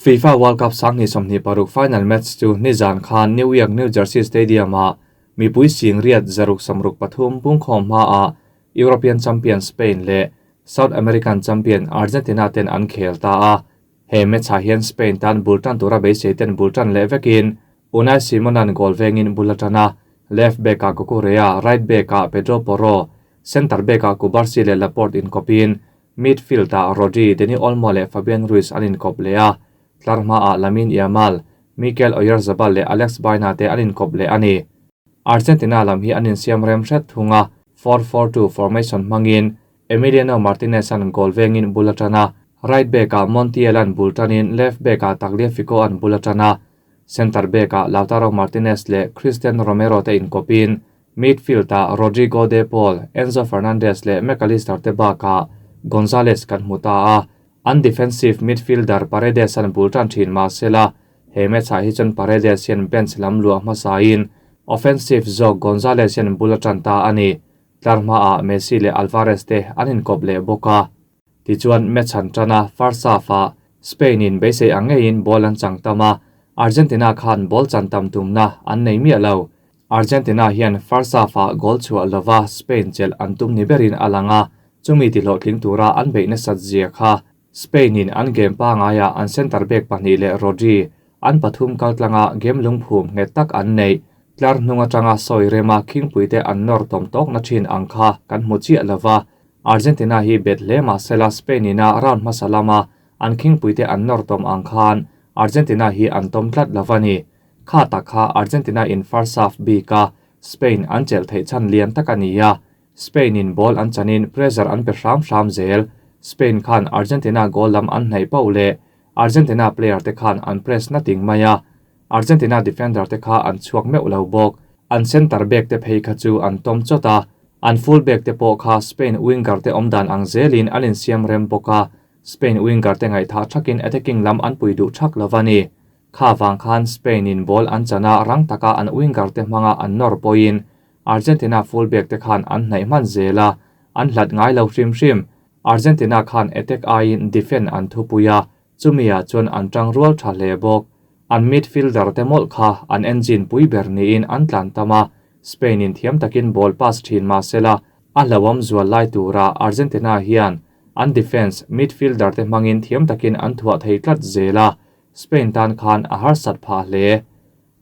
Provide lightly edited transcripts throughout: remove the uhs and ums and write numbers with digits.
FIFA World Cup 2026 final match chu nizan khan New York New Jersey Stadium-ah mipui singriat 163 pungkhawm hmaah European champion Spain leh South American champion Argentina ten an khel ta a. He match-ah hian Spain tan bul tan tura beisei ten bul tan leh vekin Unai Simon-a'n goal vengin bul a tan a, left back-ah Cucurella, right back-ah Pedro Porro, centre back-ah Cubarsi leh Laporte inkawpin midfield-ah Rodri, Dani Olmo leh Fabian Ruiz an inkawp leh a, tlar hmaah Lamine Yamal, Mikel Oyarzabal leh Alex Baena te an inkawp leh a ni. Argentina lam hi an insiam rem hret thung a, 4-4-2 formation hmangin Emiliano Martinez-a'n goal vengin bul a tan a, right back-ah Montiel-a'n bul tanin left back-ah Tagliafico-a'n bul a tan a, centre back-ah Lautaro Martinez leh Cristian Romero te inkawpin midfield-ah Rodrigo De Paul, Enzo Fernandez leh Mac Allister te bakah Gonzalez kan hmu ta a, an defensive midfielder Paredes-a'n bul tan thin mah sela, he match-ah hi chuan Paredes hian bench lam luah hmasain offensive zawk Gonzalez hian bul a tan ta a ni. Tlar hmaah Messi leh Alvarez te an inkawp leh bawk a. Tichuan match an tan a, first half-ah Spain-in beisei ang ngeiin ball an chang tam a, Argentina khan ball chan tam tumna an nei miah lo. Argentina hian first half-ah goal chhuah lova Spain chelh an tum ni berin a lang a, chumi tihlawhtling tura an beih nasat zia kha Spain-in an game pangaiah an centre back pahnih leh Rodri an pathum kaltlanga game lungphum nghet tak an neih. Tlar hnung atanga sawi rema khingpuite an nawr tawm tawkna thin ang kha kan hmu chiah lova, Argentina hi bet hle mah sela Spain ina round hmasa lama an khingpuite an nawr tawm ang khan Argentina hi an tawm tlat lova ni. Kha tak kha Argentina in first half bika Spain an chelh theih chhan lian tak a ni a, Spain in ball an chanin pressure an pe hram hram zel. Spain khan Argentina goal lam an hnaih pauh leh Argentina player te khan an press na ting mai a, Argentina defender te kha an chhuak meuh lo bawk. An centre back te phei kha chu an tawm chawt a, an full back te pawh kha Spain winger te awm dan ang zelin an insiam rem bawk a, Spain winger te ngaihthah thakin attacking lam an pui duh thak lo a ni. Kha vang khan Spain in ball an chan a, rang taka an winger te hmanga an nawr pawhin Argentina full back te khan an hnaih hman zel a, an hlat ngai lo hrim hrim. Argentina khan attack aiin defend an thupui a, chumiah chuan an tang rual tha hle bawk. An midfielder te mawlh kha an engine pui ber niin an tlan tam a, Spain in thiam takin ball pass thin mah sela, a hlauhawm zual lai tura Argentina hian an defence midfielder te hmangin thiam takin an thuah thei tlat zel a, Spain tan khan a harsat phah hle.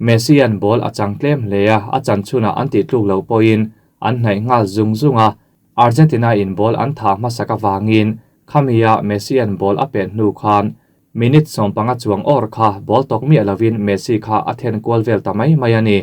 Messi an ball a chang tlem hle a, a chan chhunah an tih tluk loh pawhin an hnaih nghal zung zung a, Argentina in ball an tha hmasak avangin khamia Messi an ball a pet hnu khan minute 15 chuang awr kha ball tawk miah lovin Messi kha a then kual vel ta mai mai a ni.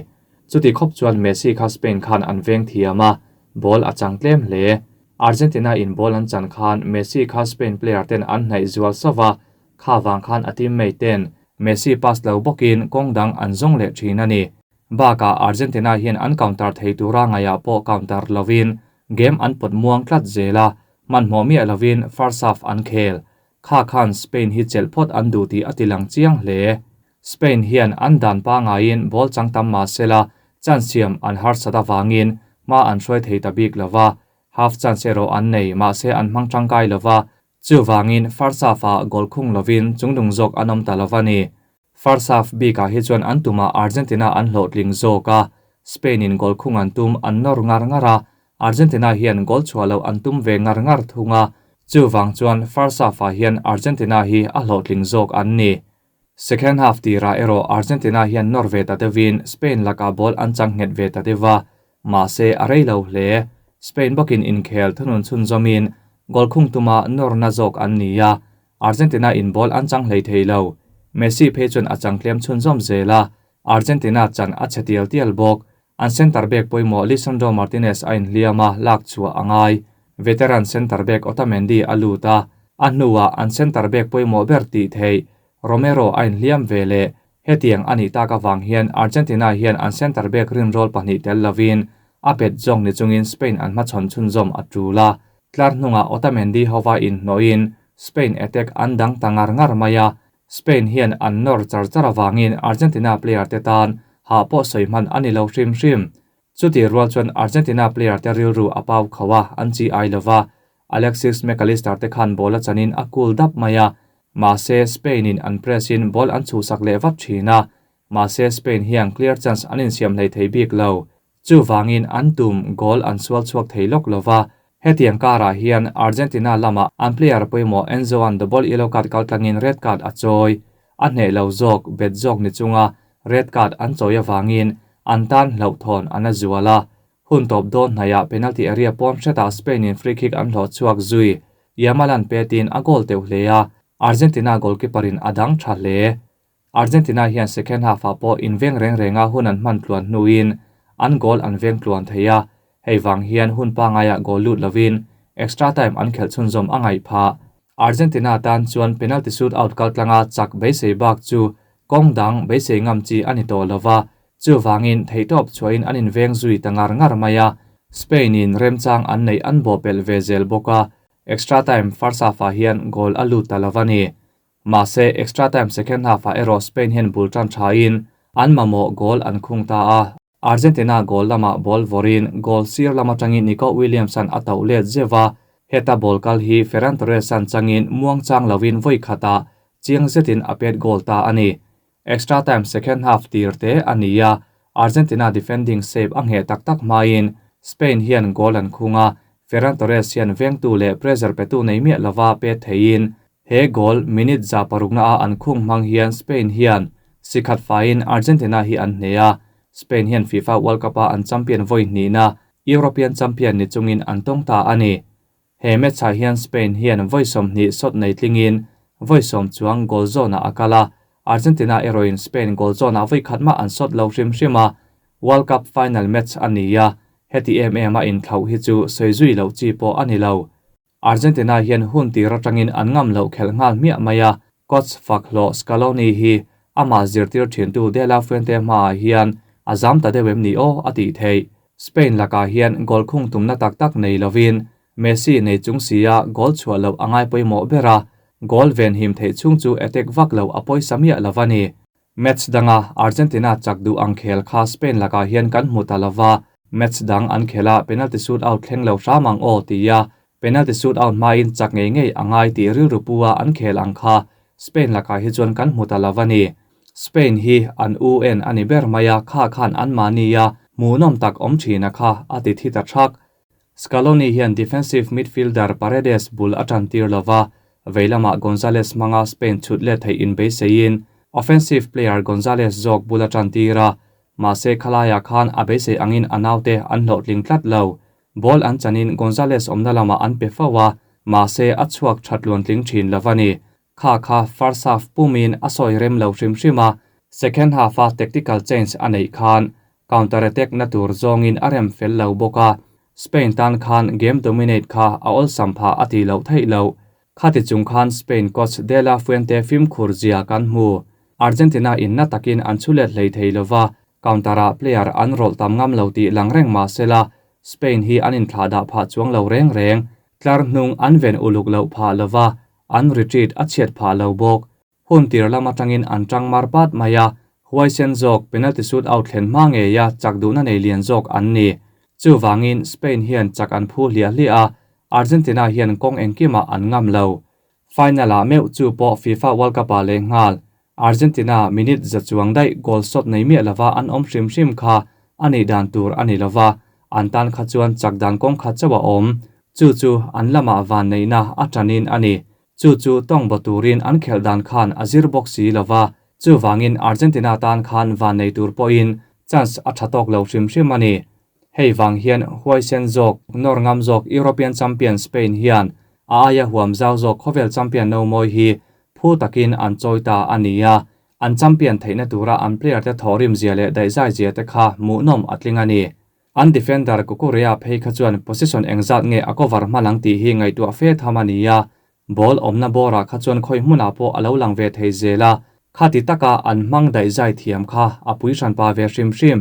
Chuti khawp chuan Messi kha Spain khan an veng thiam a, ball a chang tlem hle. Argentina in ball an chan khan Messi kha Spain player ten an hnaih zual sova, kha vang khan a teammate ten Messi pass lo bawkin kawng dang an zawng leh thin a ni. Bakah Argentina hian an counter thei tura ngaihah pawh counter lovin game an pawt muang tlat zel a, hmanhmawh miah lovin first half an khel. Kha khan Spain hi chelh phawt an duh tih a ti lang chiang hle. Spain hian an dan pangaiin ball chang tam mah sela chance siam an harsat avangin hma an hruai thei ta bik lova, half chance erawh an nei mahse an hmang tangkai lova, chuvangin first half-ah goal khung lovin chungdung zawk an awm ta lova ni. First half bikah hi chuan an tumah Argentina an hlawhtling zawk a, Spain in goal khung an tum an nawr ngar ngar a, Argentina hian goal chhuah loh an tum ve ngar ngar thung a, chuvang chuan first half-ah hian Argentina hi a hlawhtling zawk an ni. Second half tirah erawh Argentina hian nawr ve ta deuhin Spain lakah ball an chang nghet ve ta deuh a, mahse a rei lo hle. Spain bawkin inkhel thunun chhunzawmin goal khung tuma nawrna zawk an ni a, Argentina in ball an chang hlei thei lo. Messi phei chuan a chang tlem chhunzawm zel a, Argentina chan a chhe tial tial bawk. An centre back pawimawh Lisandro Martinez a inhliam a, lak chhuah a ngai. Veteran centre back Otamendi a lut a, a hnuah an centre back pawimawh ber tih theih Romero a inhliam ve leh. Hetiang a nih tak avang hian Argentina hian an centre back rinrawl pahnih tel lovin a bet zawng ni chungin Spain an hmachhawn chhunzawm a tul a. Tlar hnungah Otamendi hova inhnawhin Spain attack an dang ta ngar ngar mai a, Spain hian an nawr char char avangin Argentina player te tan hah pawh sawi hman a ni lo hrim hrim. Chuti rual chuan Argentina player te rilru a pau kho a, an chi ai lova. Alexis Mac Allister te khan ball a chanin a cool dap mai a. Mahse Spain in an press in ball an chhuhsak leh vat thin a, mahse Spain hian clear chance an insiam hlei thei bik lo. Chuvangin an tum goal an sual chhuak thei lawk lova, hetiang karah hian Argentina lamah an player pawimawh Enzo-a'n double yellow card kaltlangin red card a chawi. A hneh lo zawk, bet zawk ni chunga red card an chawi avangin an tan hlauhthawn an la zual a. Hun tawp dawn hnaihah penalty area pawn hretah Spain in free kick an hlawh chhuak zui. Yamal-a'n petin a goal teuh hle a, Argentina goalkeeper in a dang tha hle. Argentina hian second half ah pawh inveng reng renga hun an hman tluan hnuin an goal an veng tluan thei a, hei vang hian hun pangaiah goal lut lovin extra time an khelh chhunzawm a ngaih phah. Argentina tan chuan penalty shoot out kaltlanga chak beisei bak chu kawng dang beisei ngam chi a ni tawh lova, chuvangin theihtawp chhuahin an inveng zui ta ngar ngar mai a, Spain in remchang an neih an bawhpelh ve zel bawk a, extra time first half ah hian goal a lut ta lova ni. Mahse, extra time second half-ah erawh Spain hian bul tan thain an mamawh goal an khung ta a. Argentina goal lamah ball vawrin goal sir lam atangin Nico Williams-a'n a tauh let zeuh a, heta ball kal hi Ferran Torres-a'n changin muangchang lovin vawi khatah chiang zetin a pet goal ta a ni. Extra time second half tir te a ni a, Argentina defending save a ngheh tak tak hmain Spain hian goal an khung a, Ferran Torres hian vengtu leh pressure petu nei miah lova pet theiin He goal minute 6% a an khung hmang hian Spain hian si khat faiin Argentina hi an hneh a, Spain hian FIFA World Cup-a an champion vawi hnihna European champion ni chungin an tawng ta a ni. He match-ah hian Spain hian vawi 20 shot nei tlingin vawi 10 chuang goal zawnah a kal a, Argentina erawhin Spain goal zawnah vawi khat mah an shot lo hrim hrim a, World Cup final match a ni a, heti em em a inthlauh hi chu sawi zui loh chi pawh a ni lo. Argentina hian hun tir atangin an ngam loh khelh nghal hmiah mai a, coach fak hlawh Scaloni hi amah zirtir thintu De La Fuente hmaah hian a zam ta deuh em ni aw a tih theih. Spain lakah hian goal khung tumna tak tak nei lovin Messi nei chung sia goal chhuah loh a ngai pawimawh ber a, goal venhim theih chhung chu attack vak loh a pawisa miah lo a ni. Match danga Argentina chak duh ang khel kha Spain lakah hian kan hmu ta lova, match dang an khel a penalty shoot out thleng lo hram ang aw tia penalty shoot out hmain chak ngei ngei a ngai tih rilru pu a an khel ang kha Spain lakah hi chuan kan hmu ta lova ni. Spain hi an UN a ni ber mai a, kha khan anmahni a hmuhnawm tak awm thin a kha a ti thi ta thak. Scaloni hian defensive midfielder Paredes bul a tan tir lova, vei lamah Gonzalez hmanga Spain chhut let theih inbeiseiin offensive player Gonzalez zawk bul a tan tir a, mahse khalaiah khan a beisei angin a naute an hlawhtling tlat lo. Ball an chanin Gonzalez awmna lamah an pe fo a, mahse a chhuak that tluantling thin lo a ni. Kha kha first half pumin a sawi rem lo hrim hrim a, second half-a tactical change a neih khan counter attack na tur zawngin a rem fel lo bawk a, Spain tan khan game dominate kha a awlsam phah a tih loh theih loh. Khati chung khan Spain coach De La Fuente fimkhur zia kan hmu. Argentina in na takin an chhu let hlei thei lova, counter-ah player an rawlh tam ngam lo tih lang reng mah sela, Spain hi an inthlahdah phah chuang lo reng reng. Tlar hnung an ven uluk loh phah lova, an retreat a chhiat phah lo bawk. Hun tir lam atangin an tang mar pat mai a, huaisen zawk penalty shoot out thlen hma ngeia chak duhna nei lian zawk an ni. Chuvangin Spain hian chak an phu hliah hliah a, Argentina hian kawng engkimah an ngam lo. Final-ah meuh chu pawh FIFA World Cup-ah lehnghal Argentina minute za chuang daih goal shot nei miah lova an awm hrim hrim kha a nih dan tur a ni lova, an tan kha chuan chak dan kawng khat chauh a awm. Chu chu an lamah vanneihna a tanin a ni. Chu chu tawng baw turin an khelh dan khan a zir bawk si lo va, chuvangin Argentina tan khan van nei tur pawhin chance a tha tawk lo hrim hrim a ni. Hei vang hian huaisen zawk, nawr ngam zawk European champion Spain hian a aia huam zau zawk khawvel champion no mawi hi phu takin an chawi ta a ni a, an champion theihna tura an player te thawhrim zia leh daihzai zia te kha hmuhnawm a tling a ni. An defender Cucurella phei kha chuan position engzat nge a cover hman ang tih hi ngaihtuah fe tham a ni a, ball awmna bawrah kha chuan khawi hmunah pawh a lo lang ve thei zel a, khati taka an hmang daih zai thiam kha a pui hranpa ve hrim hrim.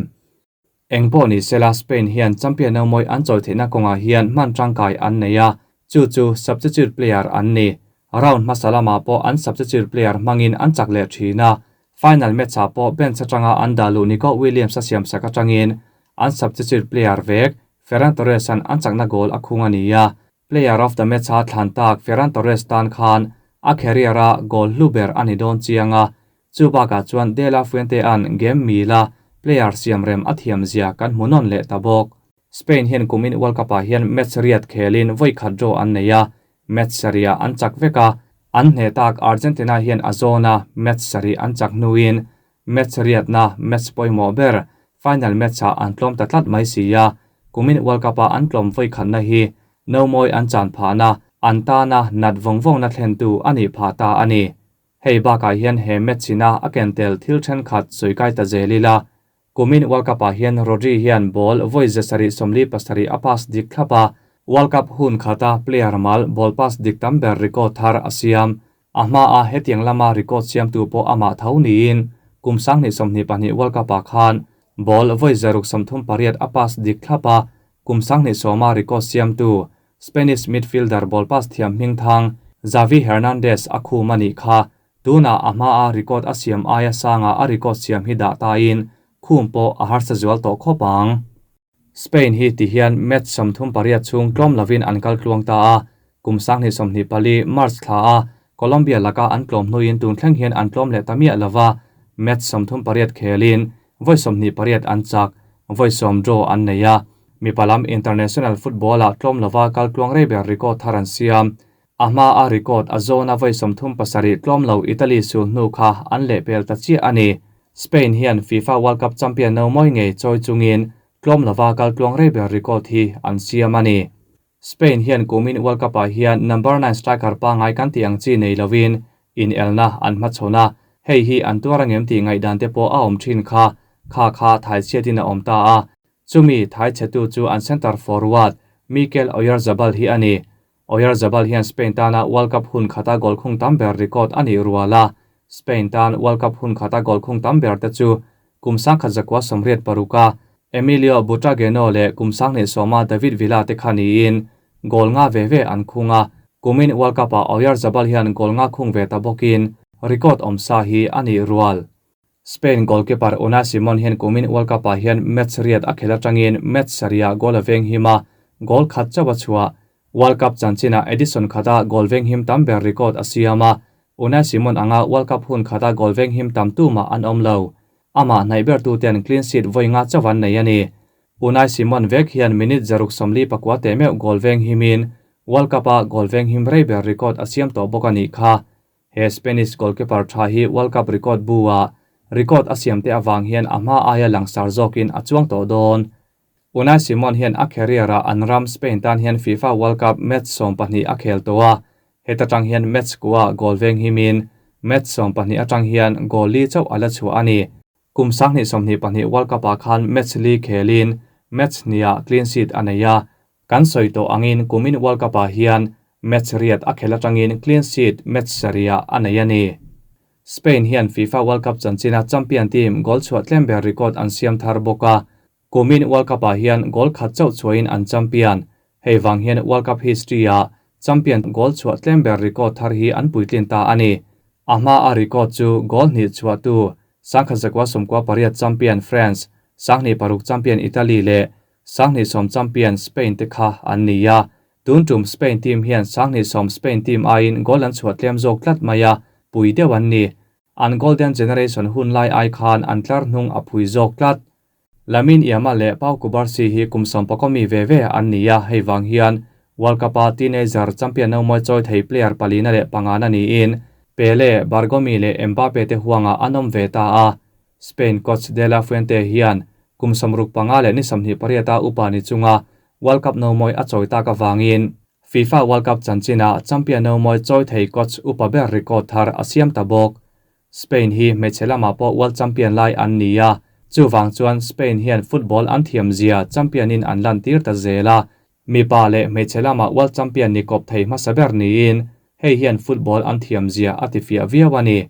Eng pawh ni sela Spain hian champion no mawi an chawi theihna kawngah hian hman tangkai an nei a, chu chu substitute player an ni. Round hmasa lamah pawh an substitute player hmangin an chak leh thin a, Final match-ah pawh bench atanga an dah luh Nico Williams a siamsak atangin an substitute player vek Ferran Torres-a'n an chakna goal a khung a ni a, player of the match-a thlan tak Ferran Torres tan khan A career a goal hlu ber a ni dawn chiang a, chu bakah chuan De La Fuente-a'n game mila player siamrem a thiamzia kan hmu nawn leh ta bawk. Spain hian kumin World Cup-ah hian match riat khelin vawi khat draw an nei a, match sarihah an chak vek a, an hneh tak Argentina hian a zawn a, match sarih an chak hnuin match riatna match pawimawh ber final match-ah an tlawm ta tlat mai si a, kumin World Cup-a an tlawm vawi khatna hi nomawi an chan phahna, an tana nat vawng vawngna thlentu a nih phah ta a ni. Hei bakah hian he match ina a ken tel thil thenkhat sawi kai ta zel ila, Kumin World Cup ah hian Rodri hian ball vawi 747 a pass dik thlap a, World Cup hun khata player mal ball pass dik tam ber record thar a siam. A hmaa hetiang lama record siamtu pawh amah tho niin kum 2022 World Cup ah khan ball vawi 638 a pass dik thlap a, kum 2010 a record siamtu Spanish midfielder ball pass thiam hmingthang Xavi Hernandez a khum a nih kha. Tunah a hmaa record a siam aia sangah a record siam hi dah tain khum pawh a harsa zual tawh khawp ang. Spain hi ti hian match 38 chhung tlawm lovin an kal tluang ta a, kum 2024 March thla a Colombia laka an tlawm hnuin tun thleng hian an tlawm leh ta miah lova, match 38 khelin vawi 28 an chak, vawi 10 draw an nei a, mipa lam international football-ah tlawm lova kal tluang rei ber record thar an siam. A hma a record a zawna vawi 37 tlawm lo Italy sul hnu kha an lehpel ta chiah a ni. Spain hian FIFA World Cup champion no mawi ngei chawi chungin tlawm lova kal tluang rei ber record hi an siam a ni. Spain hian kumin World Cup ah hian number 9 striker pangai kan tih ang chi nei lovin inelna an hmachhawn a, hei hi an tuar angem tih ngaihdan te pawh a awm thin kha, kha kha thai chhiatin a awm ta a. Chumi thai chhetu chu an centre forward Mikel Oyarzabal hi a ni. Oyarzabal hian Spain tana World Cup hun khata goal khung tam ber record a nih rual a, Spain tan World Cup hun khata goal khung tam ber te chu kum 1986 a Emilio Butragueño leh kum 2010 a David Villa te kha niin goal nga ve ve an khung a, kumin World Cup ah Oyarzabal hian goal nga khung ve ta bawkin record awm sa hi a nih rual. Spain goalkeeper Unai Simon hian kumin World Cup ah hian match riat a khel atangin match sarihah goal a veng him a, goal khat chauh a chhuah. World Cup chanchinah edition khata goal veng him tam ber record a siam a, Unai Simon anga World Cup hun khata goal veng him tam tumah an awm lo. Amah hnaih ber tuten clean sheet vawi nga chauh an nei a ni. Unai Simon vek hian minute 649 teh meuh goal veng himin World Cup a goal veng him rei ber record a siam tawh bawk a nih kha. He Spanish goalkeeper tha hi World Cup record bu a record a siam te awang hian a hma aia langsar zawkin a chuang tawh dawn. Unai Simon hian a career a an ram Spain tan hian FIFA World Cup match 12 a khel tawh a, heta tang hian match kua goal veng himin match 12 atang hian goal li chauh a la chhuah a ni. Kum 2022 World Cup ah khan match li khelin match hniah clean sheet a nei a, kan sawi tawh angin kumin World Cup ah hian match riat a khel atangin clean sheet match sarihah a nei a ni. Spain hian FIFA World Cup chanchina champion team goal chhuah tlem ber record an siam thar bawk a, kumin World Cup ah hian goal khat chauh chhuahin an champion. Hei wang hian World Cup history ah champion goal chhuah tlem ber record thar hi an puitlin ta a ni. A hma a record chu goal hnih chhuah tu 1998 champion France, 2006 champion Italy leh 2010 champion Spain te kha an ni a. Tun tum Spain team hian 2010 Spain team aiin goal an chhuah tlem zawk tlat mai a, pui deuh an ni. An golden generation hun lai ai khan an tlar hnung a phui zawk tlat. Lamine Yamal leh Pau Cubarsí hi kum 11 mi ve ve an ni a, hei wang hian World Cup a teenager champion no mawi chawi thei player palina leh pangana niin Pele, Bergomi leh Mbappe te huanga an awm ve ta a. Spain coach De La Fuente hian kum 65 leh ni 28 a upa ni chunga World Cup no mawi a chawi tak awangin FIFA World Cup chanchina champion no mawi chawi thei coach upa ber record thar a siam ta bawk. Spain hi hmeichhe lamah pawh World Champion lai an ni a, chuwang chuan Spain hian football an thiam zia champion in an lan tir ta zel a, mipa leh hmeichhe lamah World Champion ni kawp thei hmasa ber niin hei hian football an thiam zia a ti fiah viau a ni.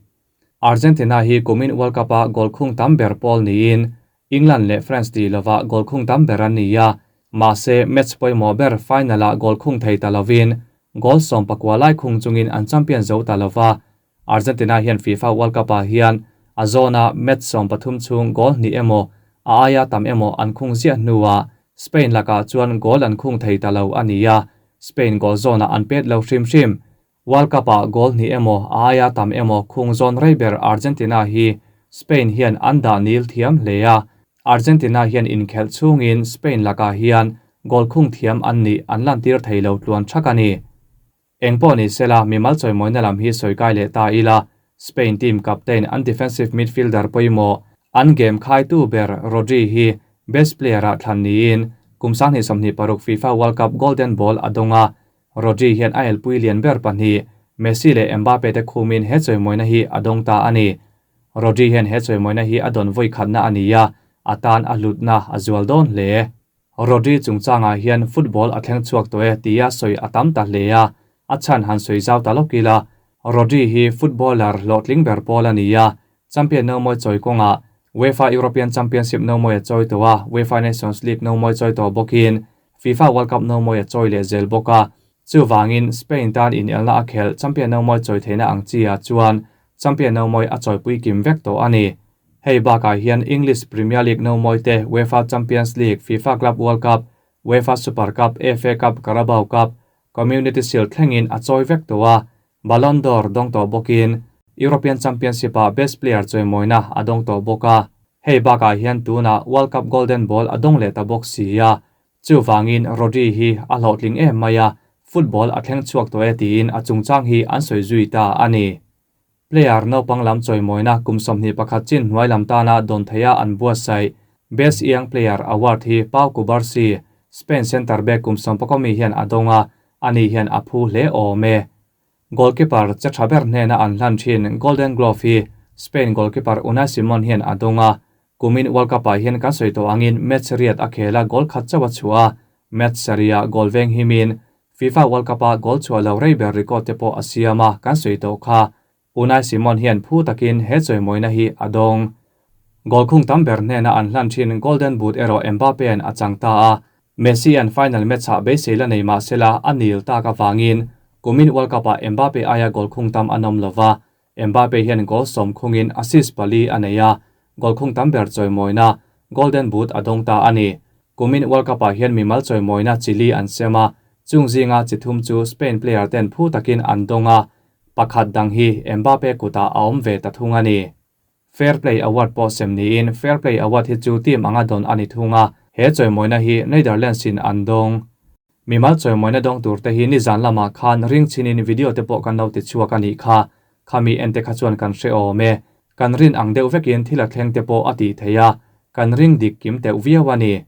Argentina hi kumin World Cup a goal khung tam ber pawl niin England leh France ti lova goal khung tam ber an ni a, mahse match pawimawh ber final ah goal khung thei ta lovin goal 19 lai khung chungin an champion zo ta lova. Argentina hian FIFA World Cup ah hian a zawna match 13 chhung goal hnih emaw a aia tam emaw an khung ziah hnuah Spain lakah chuan goal an khung thei ta lo a ni a, Spain goal zawna an pet lo hrim hrim. World Cup-ah goal hnih emaw a aia tam emaw khung zawn rei ber Argentina hi Spain hian an dah nil thiam hle a, Argentina hian inkhelh chhungin Spain lakah hian goal khung thiam an nih an lantir thei lo tluan thak a ni. Engpawh ni sela, mimal chawimawina lam hi sawi kai leh ta ila, Spain team captain an defensive midfielder pawimawh, an game khaitu ber Rodri hi best player-ah thlan niin kum 2026 FIFA World Cup Golden Ball a dawng a, Rodri hian a elpui lian ber pahnih, Messi leh Mbappe te khumin he chawimawina hi a dawng ta a ni. Rodri hian he chawimawina hi a dawn vawi khatna a ni a, a tan a hlutna a zual dawn hle. Rodri chungchangah hian football a thleng chhuak tawh e tia sawi a tam ta hle a, a chhan han sawi zau ta lawk ila, Rodri hi footballer hlawhtling ber pawl a ni a, champion nomawi chawi kawngah UEFA European Championship nomawi a chawi tawh a, UEFA Nations League nomawi chawi tawh bawkin FIFA World Cup nomawi a chawi leh zel bawk a, chuvangin Spain tan inelna a khelh champion nomawi chawi theihna ang chi ah chuan champion nomawi a chawipui kim vek tawh a ni. Hei bakah hian English Premier League nomawi te, UEFA Champions League, FIFA Club World Cup, UEFA Super Cup, FA Cup, Carabao Cup, Community Shield thlengin a chawi vek tawh a, Ballon d'Or dawng tawh bawkin European Championship-ah Best Player chawimawina a dawng tawh bawk a. Hei bakah hian tunah World Cup Golden Ball a dawng leh ta bawk si a. Chuvangin Rodri hi a hlawhtling em mai a, football a thleng chhuak tawh e tiin a chungchang hi an sawi zui ta a ni. Player naupang lam chawimawina kum 21 chin hnuai lam tana dawn theiha an buatsaih Best Young Player Award hi Pau Cubarsi, Spain centre back kum 11 mi hian a dawng a, ani hian a phu hle awm e. Goalkeeper che tha ber hnena an hlan thin Golden Glove hi Spain goalkeeper Unai Simon hian a dawng a, kumin World Cup-ah hian kan sawi tawh angin match riat a khel a goal khat chauh a chhuah a, match sarihah goal veng himin FIFA World Cup-a goal chhuah lo rei ber record te pawh a siam a, kan sawi tawh kha. Unai Simon hian phu takin he chawimawina hi a dawng. Goal khung tam ber hnena an hlan thin Golden Boot erawh Mbappe-a'n a chang ta a, Messi-a'n final match-ah beisei la nei mah sela a nil tak avangin kumin World Cup-ah Mbappe aia goal khung tam an awm lova, Mbappe hian goal sawm khungin assist pali a nei a, goal khung tam ber chawimawina Golden Boot a dawng ta a ni. Kumin World Cup-ah hian mimal chawimawina chili an sem a, chung zinga chi thum chu Spain player ten phu takin an dawng a, pakhat dang hi Mbappe kutah a awm ve ta thung a ni. Fair Play Award pawh sem niin Fair Play Award hi chu team anga dawn a ni thung a, he chawimawina hi Netherlands in an dawng. Mimal chawimawina dawng tur te hi nizan lamah khan ring chhinin video te pawh kan lo ti chhuak a nih kha. Khami en te kha chuan kan hre awm e. Kan rin ang deuh vekin thil a thleng te pawh a tih theih a, kan ring dik kim teuh viau a ni.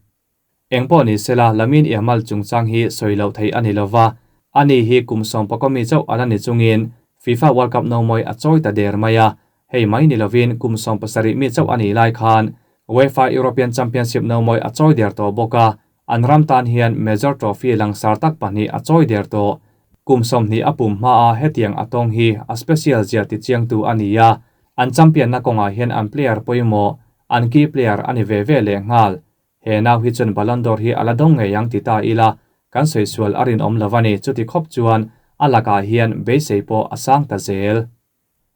Engpawh ni sela, Lamine Yamal chungchang hi sawi loh theih a ni lova, ani hi kum sawmpakaw mi chauh a la ni chungin FIFA World Cup nomawi a chawi ta der mai a, hei mai ni lovin kum 17 mi chauh a nih lai khan UEFA European Championship nomawi a chawi der tawh bawk a, an ram tan hian major trophy langsar tak pahnih a chawi der tawh. Kum 20 a pum hmaa hetiang a tawng hi a special zia tichiangtu a ni a, an champion-na kawngah hian an player pawimawh, an key player a ni ve ve lehnghal. He nau hi chuan Ballon d'Or hi a la dawng ngei ang ti ta ila, kan sawi sual a rinawm lo a ni. Chuti khawp chuan a lakah hian beisei pawh a sang ta zel.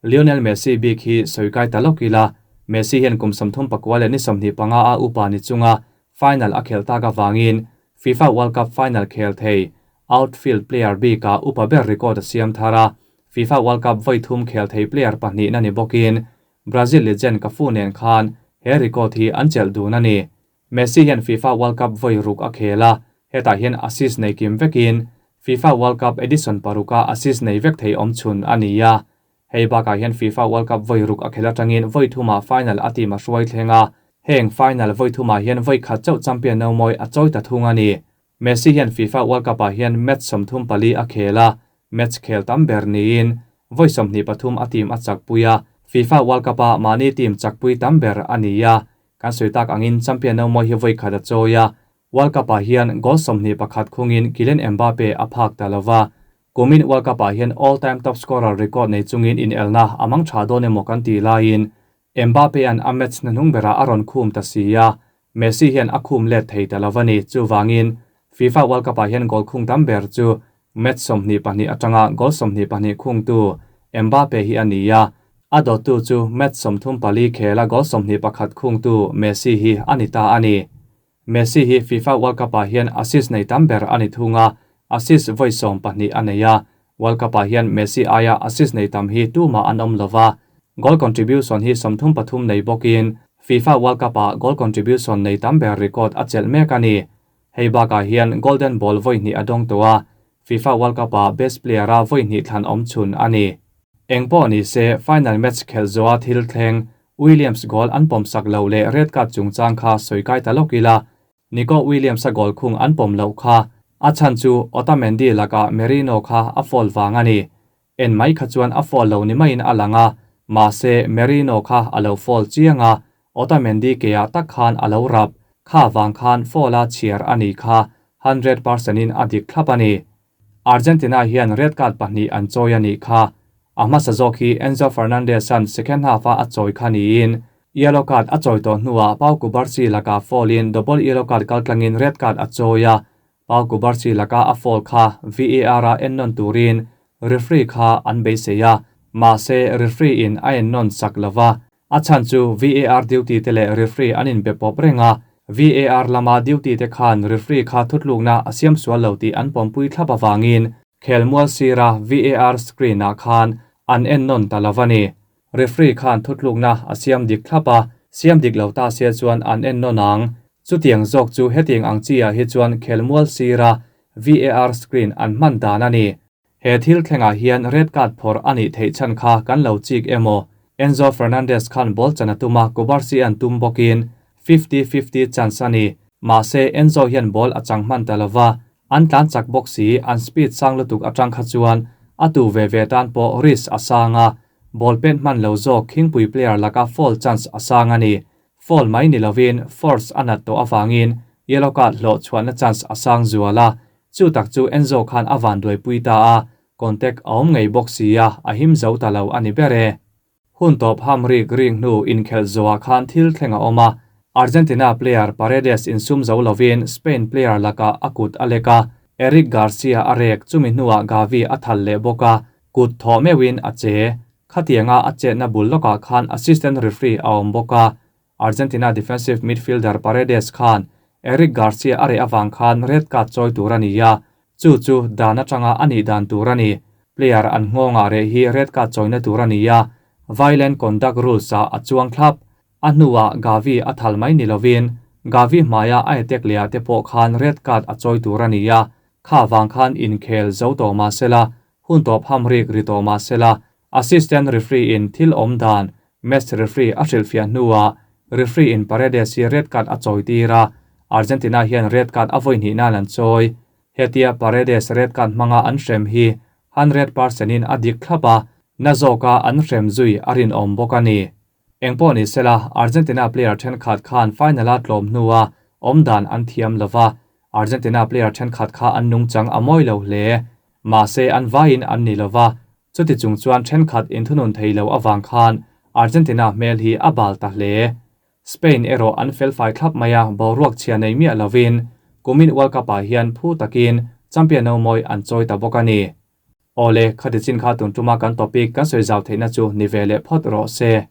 Lionel Messi bik hi sawi kai ta lawk ila, Messi hian kum 39 leh ni 25 a upa ni chunga final a khelh tak avangin FIFA World Cup final khel thei outfield player bikah upa ber record a siam thar a, FIFA World Cup vawi thum khel thei player pahnihna ni bawkin Brazil legend Cafu nen khan he record hi an chelh dun a ni. Messi hian FIFA World Cup vawi ruk a khel a, hetah hian assist nei kim vekin FIFA World Cup edition paruka assist nei vek thei awm chhun a ni a. Hei bakah hian FIFA World Cup vawi ruk a khel atangin vawi thumah final a team a hruai thleng a, heng final vawi thumah hian vawi khat chauh champion nomawi a chawi ta thung a ni. Messi hian FIFA World Cup-ah hian match 34 a khel a, match khel tam ber niin vawi 23 a team a chakpui a, FIFA World Cup-a mahni team chakpui tam ber a ni a, kan sawi tak angin champion nomawi hi vawi khat a chawi a, World Cup-ah hian goal 21 khungin Kylian Mbappe a phak ta lova, kumin World Cup-ah hian all-time top scorer record nei chungin inelna a mang tha dawn emaw kan tih laiin Mbappe-a'n a match hnahnung berah a rawn khum ta si a, Messi hian a khum let thei ta lo a ni. Chuvangin FIFA World Cup-ah hian goal khung tam ber chu match 22 atanga goal 22 khungtu Mbappe hi a ni a, a dawttu chu match 34 khela goal 21 khungtu Messi hi a ni ta a ni. Messi hi FIFA World Cup-ah hian assist nei tam ber a ni thung a, assist vawi 12 a nei a, World Cup-ah hian Messi aia assist nei tam hi tumah an awm lova, goal contribution hi 33 nei bawkin FIFA World Cup-ah goal contribution nei tam ber record a chelh mek a ni. Hei bakah hian Golden Ball vawi hnih a dawng tawh a, FIFA World Cup-ah best player-a vawi hnih thlan awm chhun a ni. Eng pawh ni se, final match khelh zawha thil thleng, Williams goal an pawm sak loh leh red card chungchang kha sawi kai ta lawk ila, Nico Williams-a goal khung an pawm loh kha a chhan chu Otamendi lakah Merino kha a foul vang a ni. En mai kha chuan a foul lo ni maiin a lang a, mahse Merino kha a lo foul chiang a, Otamendi keah tak khan a lo rap, kha vang khan foul-a chhiar a nih kha 100% in a dik thlap a ni. Argentina hian red card pahnih an chawi a nih kha. A hmasa zawk hi Enzo Fernandez-a'n second half-a a chawi kha niin, yellow card a chawi tawh hnuah Pau Cubarsi lakah foul-in double yellow card kaltlangin red card a chawi a, Pau Cubarsi laka a foul kha VAR-a ennawn turin referee kha an beisei a, mahse referee-in a ennawn sak lova, A chhan chu VAR duty te leh referee an inbe pawp reng a, VAR lama duty te khan referee kha thutlukna a siam sual lo tih an pawmpui thlap avangin khelmual sira VAR screen ah khan an ennawn ta lo a ni. Referee khan thutlukna a siam dik thlap a, siam dik lo ta se chuan an ennawn ang. Chutiang zawk chu hetiang ang chi ah hi chuan khelmual sira VAR screen an hman dan a ni. He thil thlengah hian red card phawrh a nih theih chhan kha kan lo chik emaw? Enzo Fernandez khan ball chan a tum a, Cubarsi an tum bawkin 50-50 chance a ni. Mahse, Enzo hian ball a chang hman ta lova, an tlan chak bawk si, an speed sang lutuk atang kha chuan a tu ve ve tan pawh risk a sang a, ball pet hman lo zawk khingpui player laka foul chance a sang a ni. Foul mai ni lovin force a nat tawh avangin yellow card hlawh chhuahna chance a sang zual a, Chu tak chu Enzo khan a van duaipui ta a, contact a awm ngei bawk si a, a him zo ta lo a ni ber e. Hun tawp ham rik rik hnu inkhelh zawhah khan thil thleng a awm a, Argentina player Paredes insum zo lovin Spain player lakah a kut a lek a, Eric Garcia a rek chumi hnuah Gavi a thal leh bawk a, kut thawh meuhin a che. Khatianga a chetna bul lawkah khan assistant referee a awm bawk a, Argentina defensive midfielder Paredes khan Eric Garcia a reh avang khan red card chawi tur a ni a, chu chu dan atanga a nih dan tur a ni. Player an nghawngah reh hi red card chawina tur a ni a, violent conduct rules ah a chuang thlap. A hnuah Gavi a thal mai ni lovin Gavi hmaia a attack leh ah te pawh khan red card a chawi tur a ni a, kha vang khan inkhel zo tawh mahsela hun tawp ham rik ri tawh mahsela Assistant referee in thil awm dan match referee a hrilhfiah hnuah referee in Paredes hi red card a chawi tir a, Argentina hian red card a vawi hnih nan an chawi. Hetia Paredes red card hmanga an hrem hi 100% in a dik thlap a, na zawka an hrem zui a rinawm bawk a ni. Engpawh ni sela, Argentina player thenkhat khan final-a tlawm hnua awm dan an thiam lova, Argentina player thenkhat kha an nungchang a mawi lo hle. Mahse an vaiin an ni lova, chuti chung chuan thenkhat inthunun thei lo avang khan Argentina hmel hi a bal ta hle. Spain erawh an felfai thlap mai a, boruak chhia nei miah lovin kumin World Cup-ah hian phu takin champion no mawi an chawi ta bawk a ni. Awle, khati chin kha tun tuma kan topic kan sawi zau theihna chu ni ve leh phawt rawh se.